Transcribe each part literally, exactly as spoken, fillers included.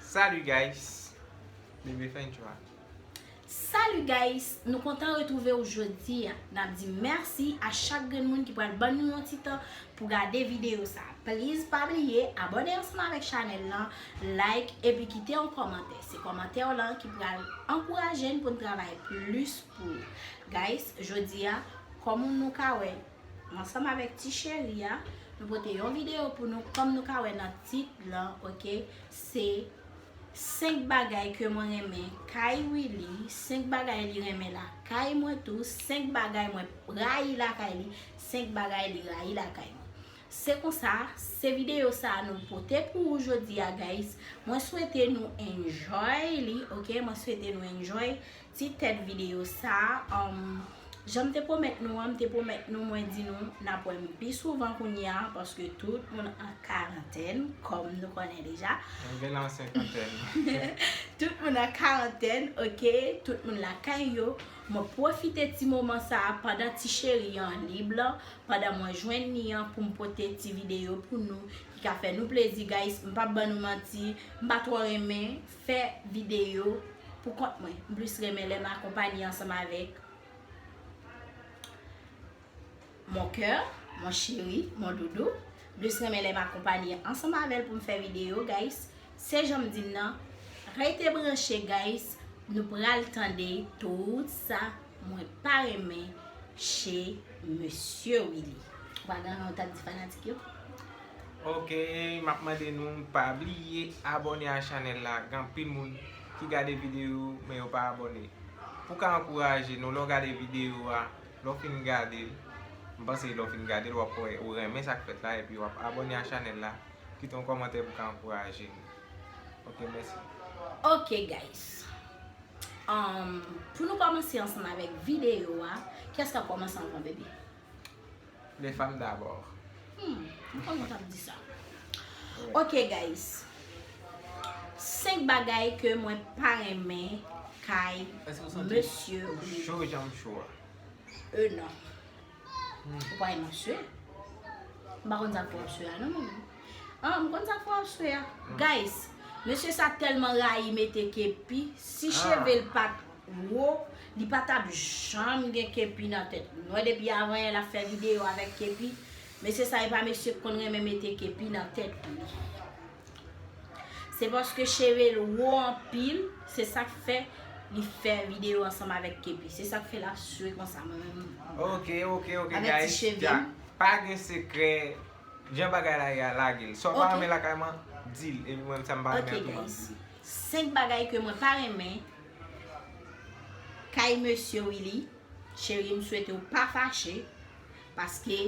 Salut guys. Bebe fè intro a. Salut guys, nou kontan retwouve w jodi a. N ap di mèsi a chak grenn moun ki pral ban nou yon ti tan pou gade videyo sa. Please pa bliye abòne ansanm avèk chanèl lan, like epi kite yon kòmantè. Se kòmantè w lan ki pral ankouraje n pou n travay plis pou ou. Guys, jodi a, kòm nou ka wè, ansanm avèk ti cheri a, nou pote yon videyo pou nou, kòm nou ka wè nan tit lan, oke, se senk bagay ke mwen renmen kay Willy, senk bagay li renmen lakay mwen tou, senk bagay mwen rayi lakay li, senk bagay li rayi lakay mwen. Se konsa, se videyo sa a nou pote pou ou jodi a, guys. Mwen swete nou enjoy li, oke? Mwen swete nou enjoy ti tèt videyo sa a. Um, jan m te pwomèt nou an, m te pwomèt nou, mwen di nou, n ap wè m pi souvan kounye a, paske tout moun an karantèn, kòm nou konnen deja. Mwen gen nan senkantèn. Tout moun an karantèn, oke? Tout moun lakay yo. Mwen pwofite ti moman sa a pandan ti cheri an lib lan, pandan mwen jwenn li an pou m pote ti videyo pou nou ki ka fè nou plezi, guys. M p ap ban nou manti, m pa twò renmen fè videyo pou kont mwen. M plis renmen lè m akonpanye ansanm avèk mon cœur, mon chéri, mon doudou. M plis renmen lè m akonpanye ansanm avè l pou m fè videyo, guys. Se jan m di n nan. Rete branche, guys. Nou pral tande tout sa mwen pa renmen chez Mesye Willy. Ou pa gen anyen ou t ap di fanatik yo? Ok, m ap mande nou pa bliye abòne a chanèl la. Gen anpil moun ki gade videyo men yo pa abòne. Pou ka ankouraje nou, lè w gade videyo a, lè w fin gade l, m panse lè w fin gade l, w ap wè ou renmen sa k fèt la, epi w ap abòne a chanèl la, kite yon kòmantè pou ka ankouraje nou. Ok, mèsi. Ok, guys. Um, pou nou kòmanse ansanm avèk videyo a, kiyès k ap kòmanse anvan, bebe? Les femmes d'abord. Hmm, m konnen w t ap di sa. Ok, guys. Senk bagay ke mwen pa renmen kay Mesye Willy. Cho jan m cho a. E non. Ou pa renmen swe? M pa konn sa k fè w ap swe a, non, mwen menm. Ah, m konn sa k fè w ap swe a. Guys, mesye sa tèlman rayi mete kepi, si cheve l pa t wo, li pa t ap janm gen kepi nan tèt li. Nou wè depi avan yè l ap fè videyo avèk kepi. Mesye sa e pa mesye k konn renmen mete kepi nan tèt li. Se paske cheve l wo anpil, se sa k fè li fè videyo ansanm avèk kepi. Se sa k fè l ap swe konsa, mwen menm. Ok, ok, ok, guys. Pa gen sekrè. Jan bagay la ye a, lage l. Sa w pa renmen lakay mwen, di l. Epi mwen, sa m pa renmen an tou, m ap di l. Senk bagay ke mwen pa renmen kay Mesye Willy. Cheri, m swete w pa fache, paske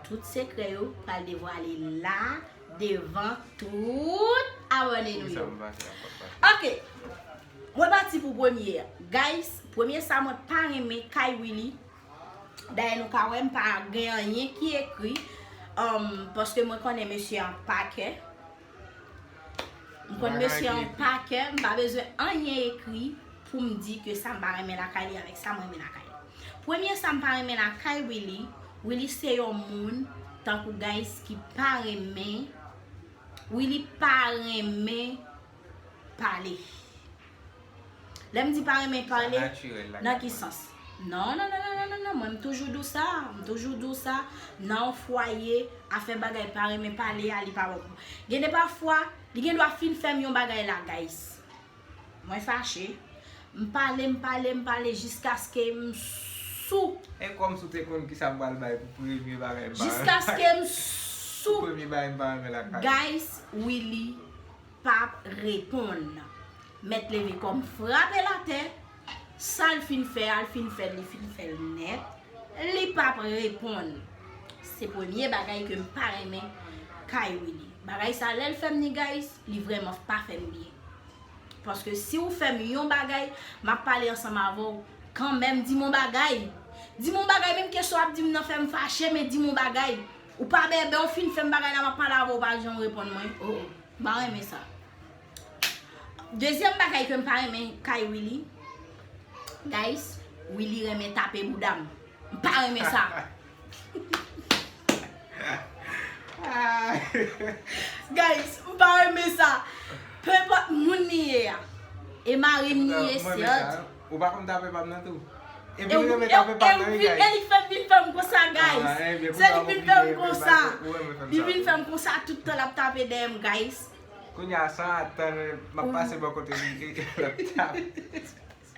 tout sekrè yo pral devwale la, devan tout abòne nou yo. Ok, mwen pati pou premye a. Guys, premye sa mwen pa renmen kay Willy. Dayè nou ka wè m pa gen anyen ki ekri, um, paske mwen konnen mesye an pa kè. M konn mesye an pa kè, m pa bezwen anyen ekri pou m di ke sa m pa renmen lakay li avèk sa m renmen lakay li. Premye sa m pa renmen lakay Willy, Willy se yon moun tankou guys ki pa renmen, Willy pa renmen pale. Lè m di pa renmen pale, nan ki sans? Non, non, non, non, non, non, non, mwen m toujou di w sa, m toujou di w sa, nan yon fwaye, afè bagay pa renmen pale a, li pa bon pou. Gen de pafwa, li gen dwa fin fè m yon bagay la, guys. Mwen fache, m pale, m pale, m pale, jiskaske m sou. E kòmsi w te konn kisa m pral bay pou premye bagay m pa renmen lakay. Jiskaske m sou. Premye bagay m pa renmen lakay. Guys, Willy p ap reponn. Mèt leve kò m frape l atè. Sa l fin fè a, l fin fè l, li fin fè l nèt. Li p ap reponn. Se premye bagay ke m pa renmen kay Willy. Bagay sa, lè l fè m ni, guys, li vrèman pa fè m byen. Paske si w fè m yon bagay, m ap pale ansanm avè w kanmenm, di m yon bagay. Di m yon bagay, menm kesyon w ap di m nan fè m fache, men di m yon bagay. Ou pa bèbè, w fin fè m bagay la, m ap pale avè w, w pa janm reponn mwen. Oh, oh. M pa renmen sa. Dezyèm bagay ke m pa renmen kay Willy, guys, Willy renmen tape bouda m. M pa renmen sa. Guys, m pa renmen sa. Pe enpòt moun li ye a. E mari m li ye, sèt. Ou pa konn tape pa m nan tou? Epi li renmen tape pa m nan, wi, guys. E li k fè m vin fè m konsa, guys. Se li k vin fè m konsa. Li vin fè m konsa tout tan l ap tape dèyè m, guys. Kounye a, san atann, m ap pase bò kote li, l ap tape.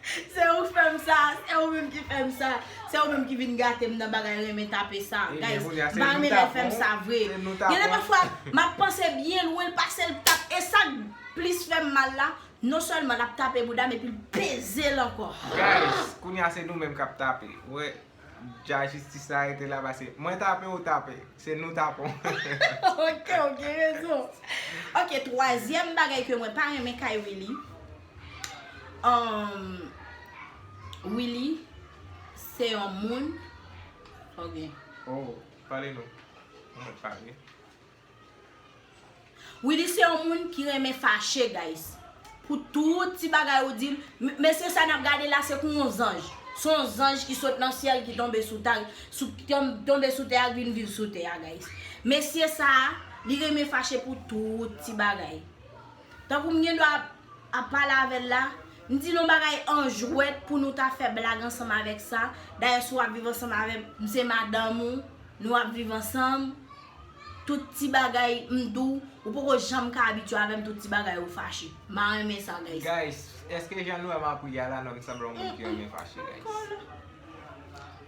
Se ou k fè m sa, se ou menm ki fè m sa. Se ou menm ki vin gate m nan bagay renmen tape sa, guys. M pa renmen lè l fè m sa vre. Gen de pafwa, m ap panse byen lwen, l pase l tap. E sa k plis fè m mal la, non sèlman l ap tape bouda m, epi l peze l ankò. Guys, kounye a se nou menm k ap tape. Wè, ja jistis la rete la, pase mwen tape, ou tape. Se nou tapon. Ok, ok, rezon. Ok, twazyèm bagay ke mwen pa renmen kay Willy. Um, Willy, se yon moun. Ok. Oh, pale nou. Mwen pale. Willy se yon moun ki renmen fache, guys. Pou tout ti bagay ou di l, m- mesye sa n ap gade la, se kou yon zanj. Se yon zanj ki sot nan syèl, ki tonbe sou ta, sou, ki tom- tonbe sou tè a, ki vin viv sou tè a, guys. Mesye sa a, li renmen fache pou tout ti bagay. Tankou m gen dwa ap, ap pale avè l la, m di l yon bagay an jwèt pou nou ta fè blag ansanm avèk sa. Dayè, si w ap viv ansanm avè m, m se madanm ou, nou ap viv ansanm. Tout ti bagay, m di w, ou poko janm ka abitye avè m, tout ti bagay ou fache. M pa renmen sa, guys. Guys, èske jan nou wè m ap ri a la, non, m sanble yon moun ki renmen fache, guys?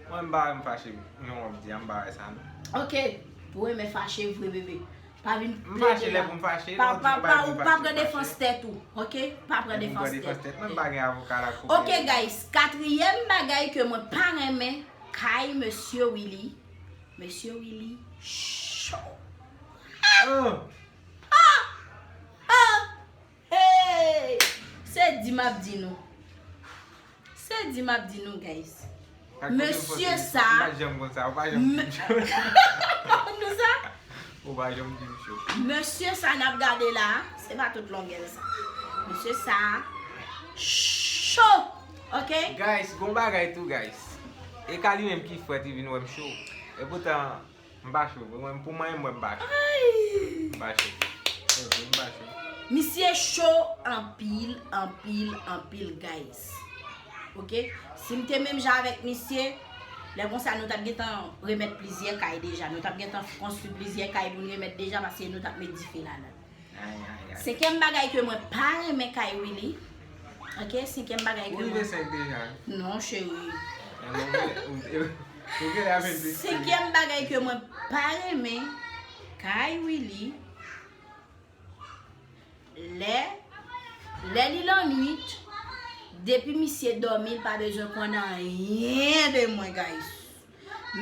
Mwen, m pa renmen fache, jan w ap di a, m pa wè sa, non. Ok, ou renmen fache vre, bebe. Pa vin plede la. M fache lè pou m fache, pa, pa, pa, ou pa pran defans tèt ou, ok? Pa pran defans tèt. Mwen pa gen avoka la koupe. Ok, guys, katriyèm bagay ke mwen pa renmen kay Mesye Willy. Mesye Willy cho. Ah! Ah! Ah! Hey! Se di m ap di nou. Se di m ap di nou, guys. Mesye sa. Ou pa janm konn sa, ou pa janm di m cho. Nou sa? Ou pa janm di m cho. Mesye sa n ap gade la, se pa tout longè l sa. Mesye sa cho. Ok? Guys, gon bagay tou, guys. E ka li menm ki frèt, li vin wè m cho. E poutan, m pa cho vre. Mwen, pou mwen, mwen, m pa cho. M pa cho. Ok, m pa cho. Misye cho anpil, anpil, anpil, guys. Ok? Si m te menm jan avèk misye, lè konsa nou t ap gentan remèt plizyè kay deja. Nou t ap gentan konstwi plizyè kay pou n remèt deja, paske nou t ap met dife ladan. Ay, ay, ay. Senkyèm bagay ke mwen pa renmen kay Willy. Ok, senkyèm bagay ke mwen... Ou rive senk deja? Non, cheri. Senkyèm bagay ke mwen pa renmen kay Willy, lè, lè li lannwit, depi misye dòmi, li pa bezwen konn anyen de mwen, guys.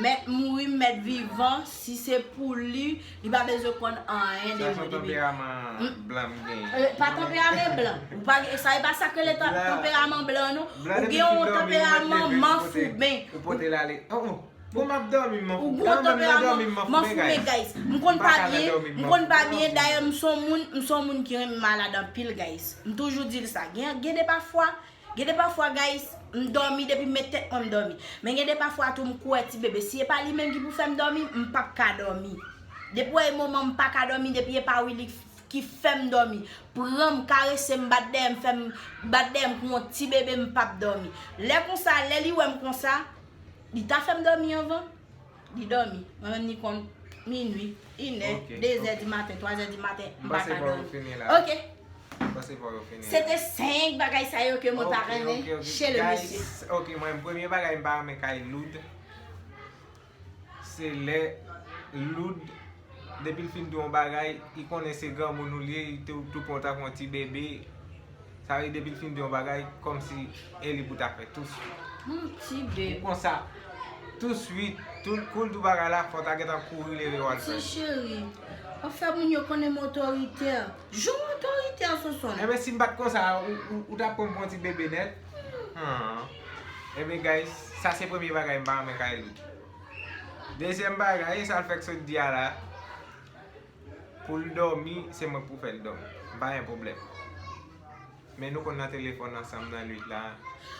Mèt mouri, mèt vivan, si se pou li, li pa bezwen konn anyen de mwen. Sa se yon tanperaman blan m genyen. Eh, pa tanperaman blan. Ou pa, sa e pa sa k rele tan- tanperaman blan, non. Ou gen yon tanperaman manfouben. Ou pote l ale. Oh, oh. Bon, m ap dòmi, m ap dòmi, m ap dòmi, m ap dòmi, guys. M konn pa byen, m konn pa byen. Dayè, m se yon moun, m se yon moun ki renmen malad anpil, guys. M toujou di l sa. Gen, gen de pafwa, Gen de pafwa, guys, m dòmi, depi m met tèt mwen, m dòmi. Men gen de pafwa tou, m kwè ti bebe. Si e pa li menm ki pou fè m dòmi, m p ap ka dòmi. Depi w wè e moman m pa ka dòmi, depi e pa Willy ki fè m dòmi. Pran m, karese m, bat dèyè m, fè m, bat dèyè m kou yon ti bebe, m p ap dòmi. Lè konsa, lè li wè m konsa, li ta fè m dòmi anvan. Li dòmi. Mwen menm, ni konn minui, inè, dezè di maten, twazè di maten, m pa ka dòmi. Ok. Se te senk bagay sa yo ke mwen pa renmen chez le mesye. Ok, mwen, premye bagay m pa renmen kay Loud, se lè Loud, depi l fin di yon bagay, li konnen se granmoun ou li ye, li tou, tou pran w tankou yon ti bebe. Sa vle di depi l fin di yon bagay, kòmsi e li pou ta fè tou swit. Yon ti bebe. Ou konsa, tou swit, tout kou l di w bagay la, fò w ta gentan kouri leve w al fè l. Ti cheri, w ap fè moun yo konnen m otoritè. Jan w otoritè, Sonsonn. Enben, si m pa t konsa, ou, ou, ou t ap pran m pou yon ti bebe nèt. Ebyen, guys, sa se premye bagay m pa renmen kay Loud. Dezyèm bagay, sa l fè k sot di a la. Pou l dòmi, se mwen k pou fè l dòmi. M pa gen pwoblèm. Men nou konn nan telefòn ansanm nan nuit la.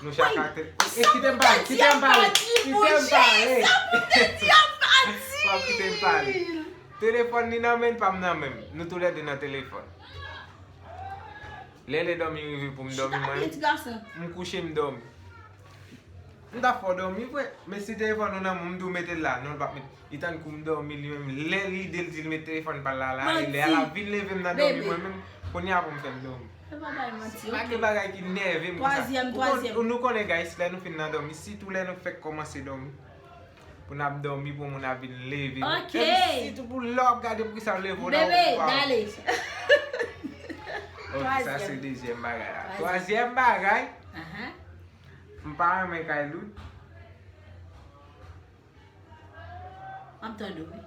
Nou chak ak te-, e, kite m pale, kite m pale, kite m pale. Sa pou te di a pati. W ap kite m pale. Telefòn li nan men l, pa m nan men m. Nou toulède nan telefòn. Lè lè dòmi rive pou m dòmi, mwen menm, m kouche, m dòmi. M ta fè w dòmi vre, men si telefòn ou nan men w, m di w mete l la. Non, l p ap met. Li tann kou m dòmi li menm. Lè lide l di l met telefòn pa l la, la, e lè a l ap vin leve m nan dòmi mwen menm, kounye a pou m fè m dòmi. Pa gen bagay ki nève m konsa. Ou konn, nou konnen, guys, lè nou fin nan dòmi, sitou lè nou fèk kòmanse dòmi, pou n ap dòmi, pou moun ap vin leve nou. Ok. Epi sitou pou lè w ap gade poukisa l leve w la, ou pa. Bebe, dale. Ok, sa se dezyèm bagay la. Twazyèm bagay, m pa renmen kay loud. M ap tande w, wi.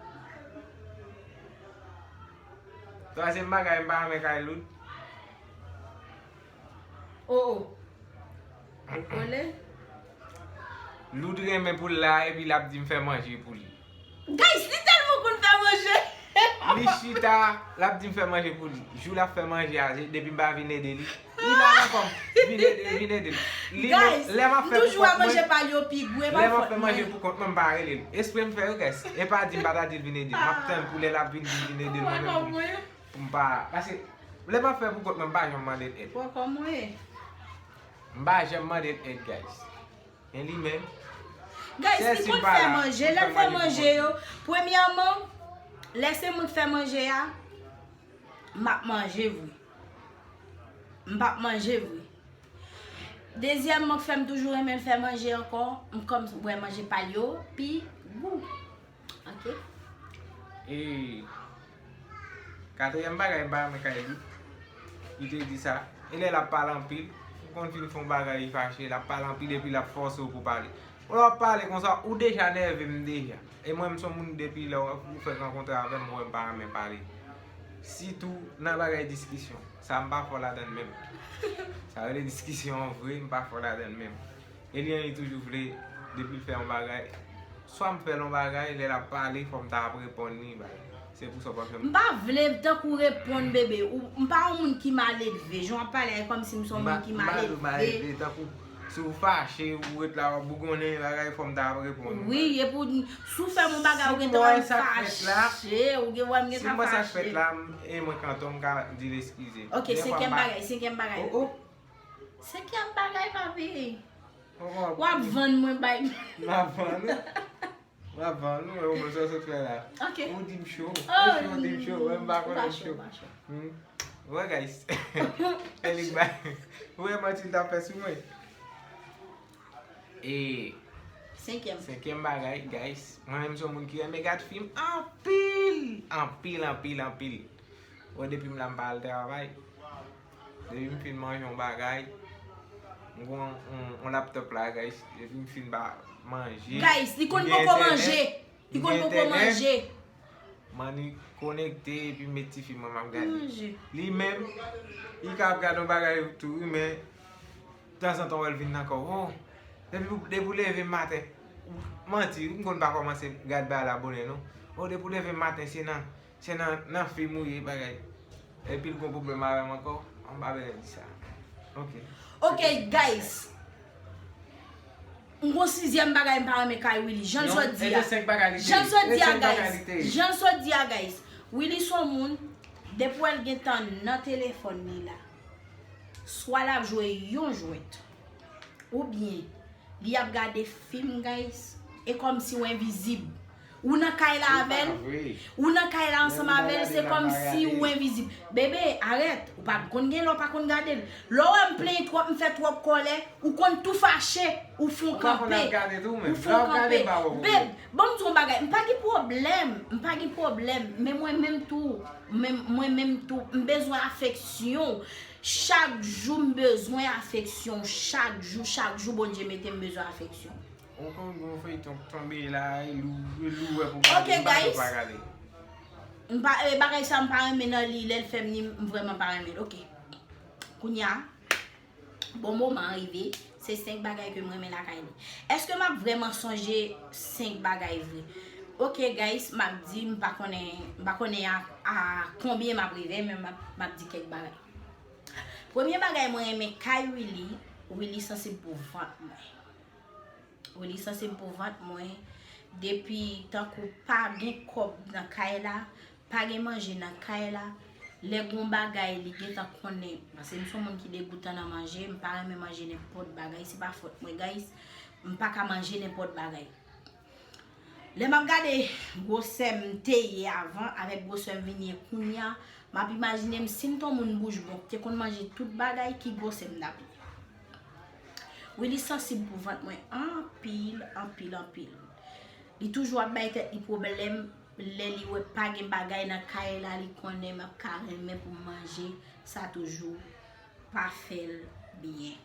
Twazyèm bagay, m pa renmen kay loud. Oh, oh. Ou kole? Loud renmen pou l la, epi l ap di m fè manje pou li. Guys, li tèlman konn fè manje. Li chita, l ap di m fè manje pou li. Jou l ap fè manje a, depi m pa vin ede li, li la nan kò m. Vin ede l, vin ede l. Li menm, lè m ap fè pou kont mwen, lè m ap fè manje pou kont mwen, m pa rele l. Espre m fè yo, guys. E pa di m pa ta di l vin ede m. M ap tann pou lè l ap vin di l vin ede l mwen menm pou m, pou m pa. Paske lè m ap fè pou kont mwen, m pa janm mande l èd. M pa janm mande l èd, guys. Men li menm, guys, li konn fè manje, lè l fè manje yo, premyèman, lè se mwen k fè manje a, m ap manje vre. M p ap manje vre. Dezyèmman, k fè m toujou renmen l fè manje ankò, m kòm wè manje pa l yo pi gou. Ok. E katriyèm bagay, m pa renmen kay loud. Li te di sa. E lè l ap pale anpil, ou konn fin fè yon bagay, li fache, l ap pale anpil epi l ap fòse w pou pale. Ou lè w ap pale konsa, ou deja nève m deja. E mwen, m se yon moun depi lè ou fèk rankontre avè m, ou wè m pa renmen pale. Sitou nan bagay diskisyon. Sa m pa fò ladan l menm. Sa rele diskisyon an vre, m pa fò ladan l menm. Eliane toujou vle, depi l fè yon bagay, swa m fè l yon bagay, lè l ap pale, fò m ta ap reponn li, bagay. Se pou sa w pa fè m. M pa vle tankou reponn, bebe. Ou, m pa yon moun ki maledve. Jan w ap pale a, e kòmsi m se yon moun ki maledve. M pa di w maledve, tankou si w fache, ou ret la, w ap bougonnen, bagay, fò m ta ap reponn ou, bagay. Wi, epi w, si w fè m yon bagay, ou gentan wè m fache, ou gen wè m gentan fache. Si m wè sa k fèt la, m, e mwen kanton, m ka di l eskize. Ok, senkyèm bagay, senkyèm bagay. Oh, oh. Senkyèm bagay, papi. W ap vann mwen bay. M ap vann ou. M ap vann ou, e ou menm sa w sot fè la. Ok. Ou di m cho. Oh, e cho ou di m cho, mwen m pa konnen m cho. Ou pa cho, ou pa cho. Hmm. Wè, guys. Elik bay. Ou wè manti l t ap fè sou mwen. E senkyèm. Senkyèm bagay, guys. Mwen menm se yon moun ki renmen gad fim anpil. Anpil, anpil, anpil. Bon, depi m la, m pa al travay. Depi m fin manje yon bagay, m gen yon, yon, yon laptop la, guys. Depi m fin ba manje, guys, li konn poko manje. Li konn poko manje. Mani konekte epi m met ti fim mwen, m ap gade. Li menm, li ka ap gade yon bagay tou, wi, men tanzantan w wè l vin nan kò w. Oh, depi, depi w leve maten, manti, m konn pa kòmanse gad bagay la bonè, non. Oh, depi w leve maten, se nan Se nan, nan fim ou ye, bagay. Epi l gon pwoblèm avè m ankò. An pa bezwen di sa. Ok. Ok, guys. M gon sizyèm bagay m pa renmen kay Willy. Jan l sot di a. Jan l sot di a, guys. Jan l sot di a, guys. Willy se yon moun, depi w wè l gentan nan telefòn li la, swa l ap jwe yon jwèt, oubyen li ap gade fim, guys. E kòmsi w envizib. Ou nan kay la avè l. Ou nan kay la ansanm avè l, se kòmsi ou envizib. Bebe, arèt. Ou pa konn gen lè w pa konn gade l. Lè w wè m plenyen twòp, m fè twòp kòlè, ou konn tou fache, ou fè w kanpe. Ou fè w kanpe. Bebe, ban m di w yon bagay. M pa gen pwoblèm. M pa gen pwoblèm. Men mwen menm tou. Men, mwen menm tou. M bezwen afeksyon. Chak jou m bezwen afeksyon. Chak jou, chak jou Bondye mete m bezwen afeksyon. Ou konn gon feyton k tonbe la, e lou, e lou wè pou gade, m pa tou pa gade. M pa, e, bagay sa m pa renmen nan li, lè l fè m li, m vrèman pa renmen l. Ok. Kounye a, bon moman an rive, se senk bagay ke m renmen lakay li. Èske m ap vrèman sonje senk bagay vre? Ok, guys, m ap di, m pa konnen, m pa konnen a, a konbyen m ap rive, men m ap, m ap di kèk bagay. Premye bagay mwen renmen kay Willy, Willy sansib pou vant mwen. Willy sansib pou vant mwen. Depi tankou pa gen kòb nan kay la, pa gen manje nan kay la, Lè gon bagay li gentan konnen, paske m se yon moun ki degoutan nan manje, m pa renmen manje nenpòt bagay, se pa fòt mwen, guys, m pa ka manje nenpòt bagay. Lè m ap gade gwosè m te ye avan avèk gwosè m vin ye kounya, m ap imajine m si m te yon moun bouch bon, te konn manje tout bagay, ki gwosè m t ap ye. Wi, li sansib pou vant mwen anpil, anpil, anpil. Li toujou ap bay tèt li pwoblèm lè li wè pa gen bagay nan kay la, li konnen m ap ka renmen pou m manje, sa toujou pa fè l byen.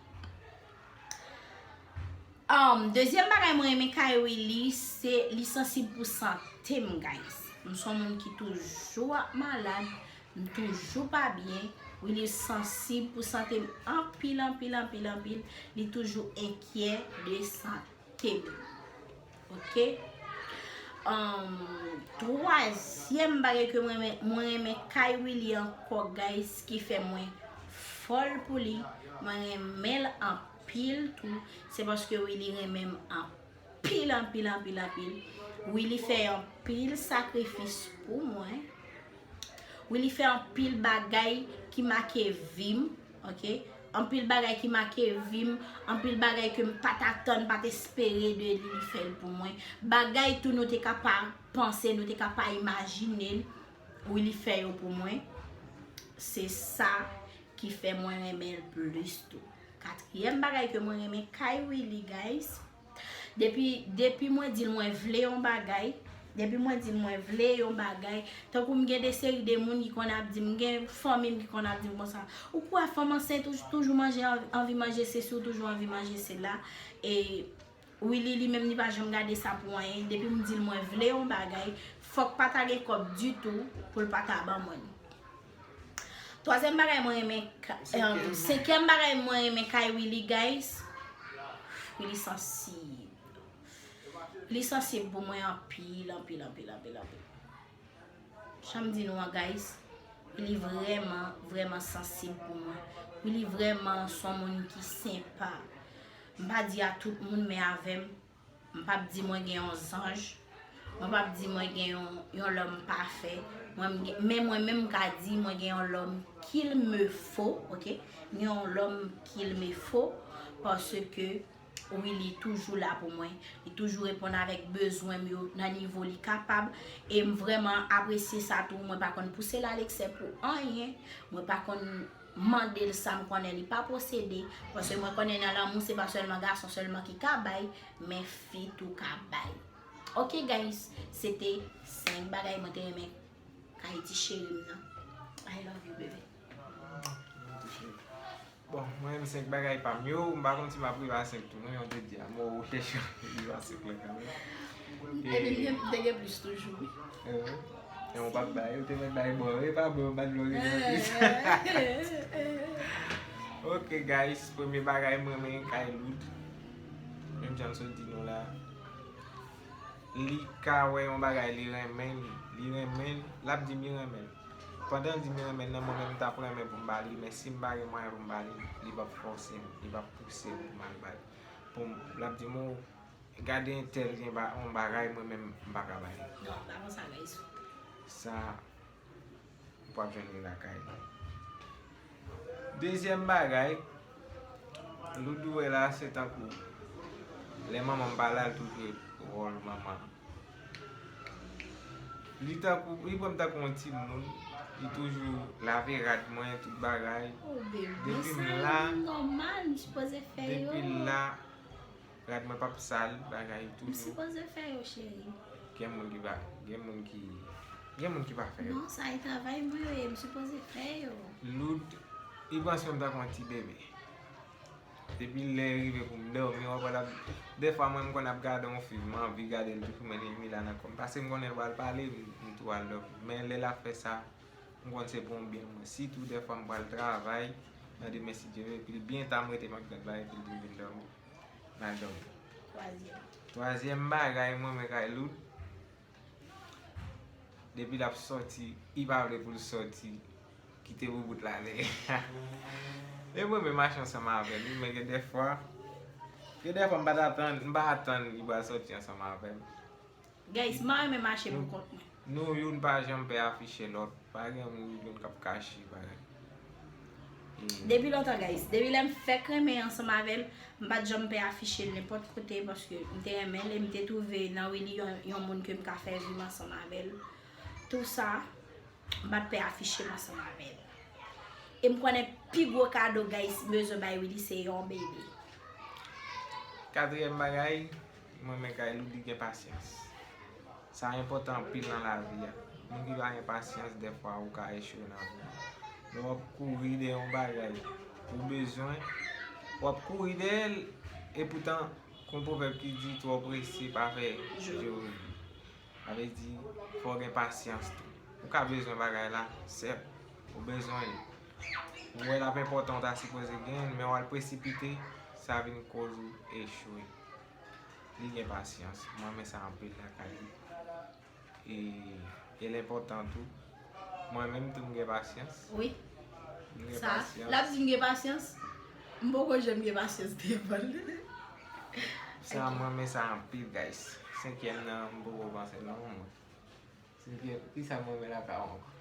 Um, dezyèm bagay mwen renmen kay Willy, se li sansib pou sante m, guys. M se yon moun ki toujou ap malad, m toujou pa byen. Willy sansib pou sante m anpil, anpil, anpil, anpil. Li toujou enkyè de sante m. Ok? Um, twazyèm bagay ke mwen renmen, mwen renmen kay Willy ankò, guys, ki fè mwen fòl pou li. Mwen renmen l anpil tou. Se paske Willy renmen m anpil, anpil, anpil, anpil. Willy fè anpil sakrifis pou mwen. Willy fè anpil bagay ki make vi m, ok? Anpil bagay ki make vi m, anpil bagay ke m pa t atann, pa t espere de li, li fè l pou mwen. Bagay tou nou te ka pa panse, nou te ka pa imajine l, Willy fè yo pou mwen. Se sa ki fè mwen renmen l plis tou. Katriyèm bagay ke mwen renmen kay Willy, guys, depi, depi mwen di l mwen vle yon bagay, depi mwen di l mwen vle yon bagay, tankou m gen de seri de moun ki konn ap di m, m gen fanmi m ki konn ap di m konsa, ou kwè fanm ansent ou toujou manje, anvi manje sesi, ou toujou anvi manje sela. E Willy li menm li pa janm gade sa pou anyen. Depi m di l mwen vle yon bagay, fòk pa ta gen kòb ditou pou l pa ta ban mwen l. Twazyèm bagay mwen renmen, ka- Senkyèm. Em, senkyèm bagay mwen renmen kay Willy, guys. Willy sansib. Li sansib pou mwen anpil, anpil, anpil, anpil, anpil. Jan m di nou an, guys, Willy vrèman, vrèman sansib pou mwen. Willy vrèman se yon moun ki senpa. M pa di a tout moun, men avè m, m p ap di mwen gen yon zanj. Mwen p ap di mwen gen yon, yon lòm pafè. Mwen, m gen- men mwen menm, m ka di mwen gen yon lòm qu'il me faut, ok? Gen yon lòm qu'il me faut, paske Willy toujou la pou mwen. Li toujou reponn avèk bezwen m yo nan nivo li kapab. E m vrèman apresye sa tou. Mwen pa konn pouse l aleksè pou anyen. Mwen pa konn mande l sa m konnen li pa posede. Paske mwen konnen nan lanmou, se pa sèlman gason sèlman ki ka bay, men fi tou ka bay. Ok, guys, se te senk bagay mwen te renmen kay ti cheri m nan. I love you, baby. Bon, mwen menm senk bagay pa m yo, m pa konn si m ap rive a senk tou non, jan w te di a, men w chèche rive a senk lan kanmenm. Epi m gen- m te gen plis toujou, wi. E w p ap bay, ou te mèt bay bò, e pa bò, bat vle w gen plis. Ok, guys, premye bagay mwen renmen kay Loud. Menm jan m sot di nou la. Li ka wè yon bagay, li renmen l, li renmen l, l ap di m li renmen l. Pandan l di m li renmen l nan, mwen menm m t ap renmen pou m ba li, men si m pa gen mwayen pou m ba li, li p ap fòse m, li p ap pouse m pou m al ba li. Pou m, l ap di m, o, gade entèl gen ba- yon bagay, mwen menm m pa ka ba li. Non, pa konsa, guys. Sa, ou p ap jwenn li lakay li. Dezyèm bagay, Loudou wè la, se tankou lè manman m pa la, l tou jwe wòl manman. Li tankou, li pran m tankou yon timoun, li toujou lave rad mwen, tout bagay. Oh, bebe, depi m la, nòmal, m sipoze fè yo. Depi m la, rad mwen p ap sal, bagay toujou. M sipoze fè yo, cheri. Gen moun ki pa, gen moun ki, gen moun ki pa fè yo. Non, sa e travay mwen yo ye, m sipoze fè yo. Loud, li pran swen m tankou yon ti bebe. Depi lè rive pou m dòmi, w ap wè l ap, dèfwa mwen m konn ap gade yon fim, m anvi gade l tou pou mwen, li la nan kò m. Paske m konnen l pral pale, m, m tou al dòmi. Men lè l ap fè sa, m konn se pou yon byen mwen. Sitou dèfwa m pral travay, nan demen si Dye vle, epi l byen ta m rete m ap gad la, epi l di m vin dòmi. M al dòmi. Twazyèm. Twazyèm bagay mwen renmen kay Loud, depi l ap sòti, li pa vle pou l sòti, kite boubout la dèyè. E mwen menm mache ansanm avè l, wi, men gen dèfwa, gen dèfwa m pa t atann, m pa atann li pral sòti ansanm avè m. Guys, m pa renmen mache pou kont mwen. Nou youn pa janm pè afiche lòt. Pa gen moun youn k ap kache bagay. Depi lontan, guys. Depi lè m fèk renmen ansanm avè l, m pa t janm pè afiche l nenpòt kote paske m te renmen l e m te twouve nan Willy yon, yon moun ke m ka fè vi m ansanm avè l. Tou sa, m pa t pè afiche m ansanm avè l. E m konnen pi gwo kado, guys, m bezwen bay Willy se yon bebe. Katriyèm bagay, mwen men Kayli, li gen pasyans. Sa enpòtan anpil nan lavi a. Moun ki pa gen pasyans, dèfwa ou ka echwe nan vi a. Lè w ap kouri dèyè yon bagay ou bezwen, w ap kouri dèyè l, epoutan, kon pwovèb ki di, twò prese pa fè je rele. Sa vle di, fò w gen pasyans tou. Ou ka bezwen bagay la, sèt, ou bezwen li. Ou wè l ap enpòtan, ou ta sipoze genyen l, men w al presipite, sa vin koz ou echwe. Li gen pasyans. Mwen renmen sa anpil lakay li. E, e l enpòtan tou. Mwen menm tou m gen pasyans. Wi. M gen pasyans. L ap di m gen pasyans. M poko janm gen pasyans devan l. Sa mwen renmen sa anpil, guys. Senkyèm nan, m poko panse l non mwen. Senkyèm, kisa mwen renmen lakay ou ankò?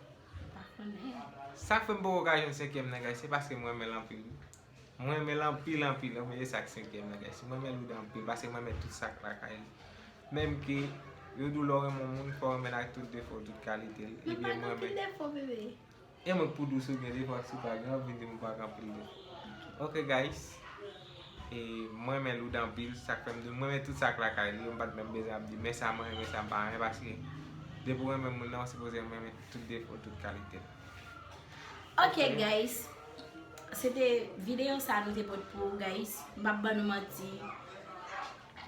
Pa konnen. Sa k fè m poko ka jwenn senkyèm nan, guys, se paske mwen renmen l anpil wi. Mwen renmen l anpil, anpil, anpil. E sa k senkyèm nan, guys. Mwen renmen Louda anpil, paske mwen renmen tout sa k lakay li. Menm ke yo di w lè w renmen yon moun, fò w renmen l ak tout defo, tout kalite l. Ebyen, mwen renmen. Defo, bebe. E mwen k pou di w si w gen defo ak si w pa gen, w ap vin di m ou pa gen anpil defo. Ok, guys. E mwen renmen Louda anpil, sa k fè m di w, mwen renmen tout sa k lakay li, m pa t menm bezwen ap di, men sa mwen renmen, sa m pa renmen, paske depi w renmen moun nan, w sipoze renmen tout defo, tout kalite l. Ok, guys. Se te videyo sa nou te pote pou ou, guys. M p ap ban nou manti.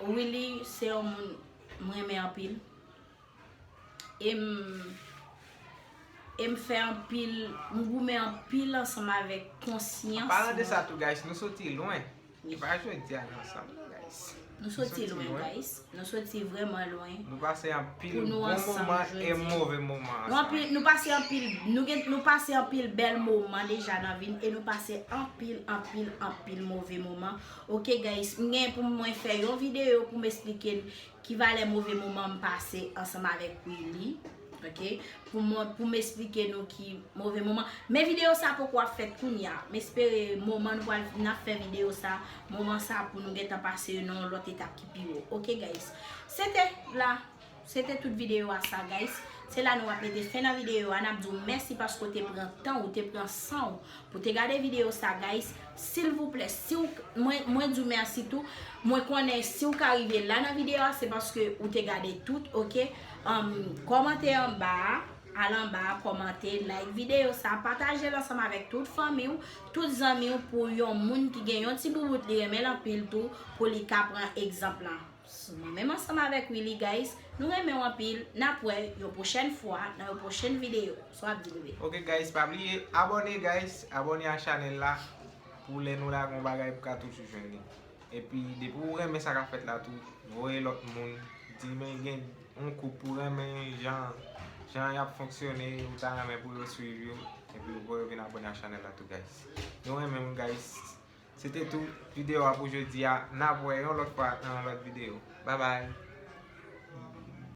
Willy se yon moun mwen renmen anpil. E m, e m fè anpil, m goumen anpil ansanm avèk konsyans. An palan de sa tou, guys, nou soti lwen. E pa jodi a nou ansanm non, guys. Nou soti lwen, guys. Nou soti vrèman lwen. Nou pase anpil bon moman e move moman ansanm. Nou pase anpil, nou gen, nou pase anpil bèl moman deja nan vi n e nou pase anpil, anpil, anpil move moman. Ok, guys, m gen pou mwen fè yon videyo pou m esplike n ki valè move moman m pase ansanm avèk Willy. Ok? Pou mwen, pou m esplike nou ki move moman. Men videyo sa poko ap fèt kounye a. M espere moman nou pral, n ap fè videyo sa, moman sa pou nou gentan pase yo nan yon lòt etap ki pi wo. Ok, guys? Se te la, se te tout videyo a sa, guys. Se la nou ap mete fen nan videyo a. N ap di w mèsi paske w te pran tan, ou te pran san w pou te gade videyo sa, guys. Silvouplè, si w, mwen, mwen di w mèsi tou. Mwen konnen si w ka rive la nan videyo a, se paske ou te gade tout, ok? Um, kòmante anba a, al anba a, kòmante, like videyo sa, pataje l ansanm avèk tout fanmi w, tout zanmi w, pou yon moun ki gen yon ti boubout li renmen l anpil tou, pou li ka pran egzanp lan. Mwen menm ansanm avèk Willy, guys, nou renmen w anpil. N ap wè yon pwochèn fwa nan yon pwochèn videyo. Sa w ap di, bebe? Ok, guys, pa bliye abòne, guys. Abòne a chanèl la pou lè nou lage yon bagay pou ka toujou jwenn li. Epi, depi w renmen sa k ap fèt la tou, voye lòt moun. Di men gen yon koup ou renmen jan, jan y ap fonksyone, ou ta renmen pou yo swiv yo. Epi, ou voye yo vin abòne a chanèl la tou, guys. Nou renmen w, guys. Se te tou videyo a pou jodi a. N ap wè yon lòt fwa nan yon lòt videyo. Babay!